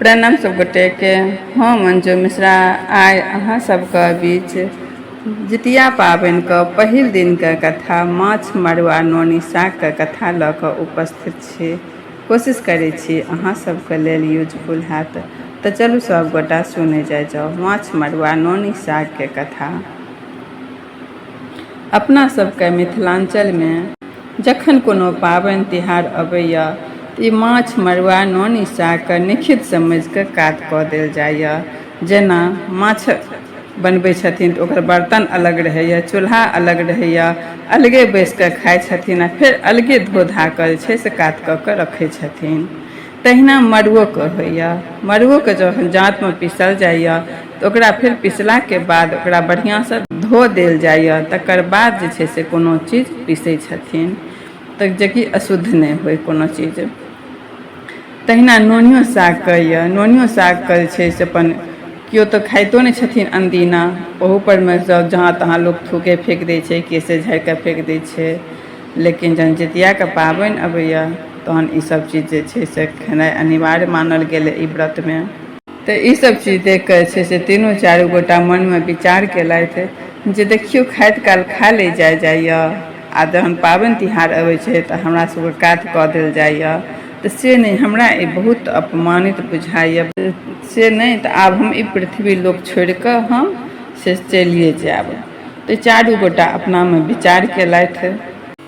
प्रणाम सब गोटेके। हम अंजू मिश्रा आइ अहाँ सबके बीच जितिया पाबनिके पहिल दिनके कथा माछ मड़ुआ नोनी सागके कथा लऽ कऽ उपस्थित छी। कोशिश करै छी अहाँ सबके लेल यूजफुल हैत। तऽ चलू सब गोटा सुनै जाइ जाउ माछ मड़ुआ नोनी सागके कथा। अपना सबके मिथिलाञ्चलमे जखन कोनो पाबनि तिहार अबैए तऽ ई माछ मड़ुआ नोनी सागके निखित समझिकऽ कात कऽ देल जाइए। जेना माछ बनबै छथिन तऽ ओकर बर्तन अलग रहैए, चूल्हा अलग रहैए, अलगे बैसिकऽ खाइ छथिन आ फेर अलगे धो धा कऽ जे छै से कात कऽ कऽ रखै छथिन। तहिना मड़ुओके होइए। मड़ुओके जखन जाँतमे पीसल जाइए तऽ ओकरा फेर पिसलाके बाद ओकरा बढ़िआँसँ धो देल जाइए, तकर बाद जे छै से कोनो चीज पीसै छथिन तऽ जेकि अशुद्ध नहि होइ कोनो चीज। तहिना नोनियो सागके यऽ, नोनियो सागके जे छै से अपन केओ तऽ खाइतो नहि छथिन अनदिना, ओहूपर मे सब जहाँ तहाँ लोक थूके फेक दै छै, केसे झाड़िकऽ फेक दै छै। लेकिन जहन जितियाके पाबनि अबैए तहन ईसब चीज जे छै से खेनाइ अनिवार्य मानल गेल ई व्रतमे। तऽ ईसब चीज देखिकऽ जे छै से तीनू चारू गोटा मनमे विचार केलथि जे देखियौ खाइत काल खा लै जाइ जाइए आ जहन पाबनि तिहार अबै छै तऽ हमरा सबके कात कऽ देल जाइए, तऽ से नहि, हमरा ई बहुत अपमानित बुझाइए, से नहि तऽ आब हम ई पृथ्वी लोक छोड़िकऽ हम से चलिए जायब। तऽ चारू गोटा अपनामे विचार केलथि।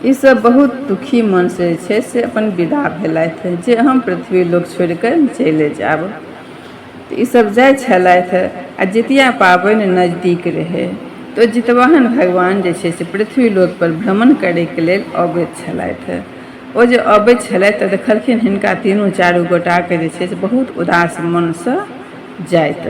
ई सब बहुत दुखी मनसँ जे छै से अपन विदा भेलथि जे हम पृथ्वी लोक छोड़िकऽ चलि जायब। तऽ ई सब जाइ छलथि आ जितिया पाबनि नजदीक रहै तऽ ओ जितवाहन भगवान जे छै से पृथ्वी लोकपर भ्रमण करैके लेल अबैत छलथि। ओ जे अबैत छलथि तऽ देखलखिन हिनका तीनू चारू गोटाके जे छै से बहुत उदास मनसँ जाइत।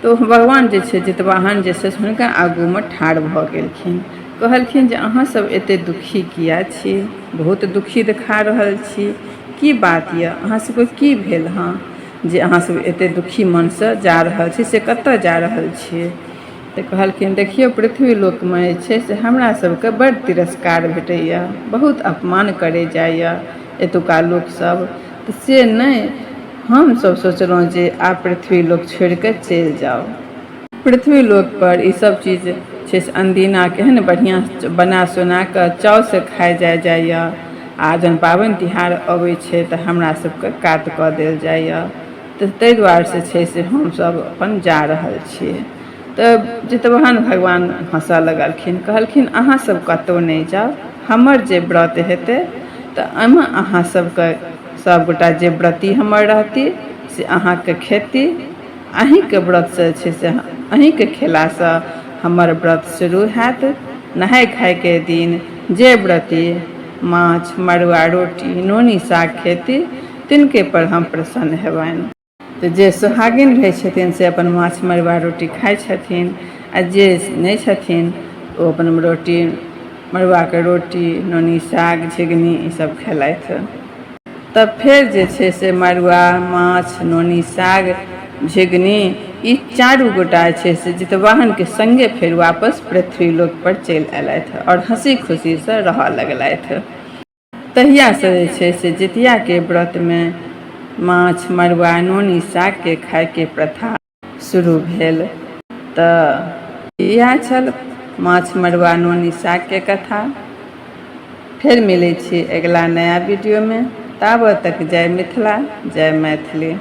तऽ भगवान जे छै जितवाहन जे छै से हुनका आगूमे ठाढ़ भऽ गेलखिन। कहलखिन जे अहाँसभ एतेक दुखी किया छी? बहुत दुखी देखा रहल छी। की बात यऽ? अहाँ सभके की भेल हँ जे अहाँसभ एतेक दुखी मनसँ जा रहल छी, से कतऽ जा रहल छियै? तऽ कहलखिन देखियौ पृथ्वी लोकमे जे छै से हमरा सभके बड्ड तिरस्कार भेटैए, बहुत अपमान करै जाइए एतुका लोकसभ, तऽ से नहि, हमसभ सोचलहुँ जे आब पृथ्वी लोक छोड़िकऽ चलि जाउ। पृथ्वी लोकपर ई सभ चीज छै से अनदिना केहन बढ़िआँ बना सोना कऽ चावसँ खाइ जाइ जाइए आ जहन पाबनि तिहार अबै छै तऽ हमरा सभके कात कऽ देल जाइए, तऽ ताहि दुआरेसँ छै से हमसभ अपन जा रहल छी। तऽ जितवाहन भगवान हँसऽ लगलखिन, कहलखिन अहाँ सब कतहु नहि जाउ, हमर जे व्रत हेतै तऽ एहिमे अहाँ सबके सबगोटा जे व्रती हमर रहती से अहाँके खेती अहीँके व्रतसँ जे छै से अहीँके खेलासँ हमर व्रत शुरू हैत। नहाय खायके दिन जे व्रती माछ मड़ुआ रोटी नोनी साग खेती तिनके पर हम प्रसन्न हेबनि। तऽ जे सोहागिन रहै छथिन से अपन माछ मड़ुआ रोटी खाइ छथिन आ जे नहि छथिन ओ अपन रोटी मड़ुआके रोटी नोनी साग झिगनी ईसब खेलथि। तब फेर जे छै से मड़ुआ माछ नोनी साग झिगनी ई चारू गोटा जे छै से जितवाहनके सङ्गे फेर वापस पृथ्वी लोकपर चलि अयलथि आओर हँसी खुशीसँ रहऽ लगलथि। तहियासँ जे छै से जितियाके व्रतमे माछ मड़ुआ नोनी सागके खायके प्रथा शुरू भेल। तऽ इएह छल माछ मड़ुआ नोनी सागके कथा। फेर मिलै छी अगिला नया वीडियोमे, ताबत तक जय मिथिला जय मैथिली।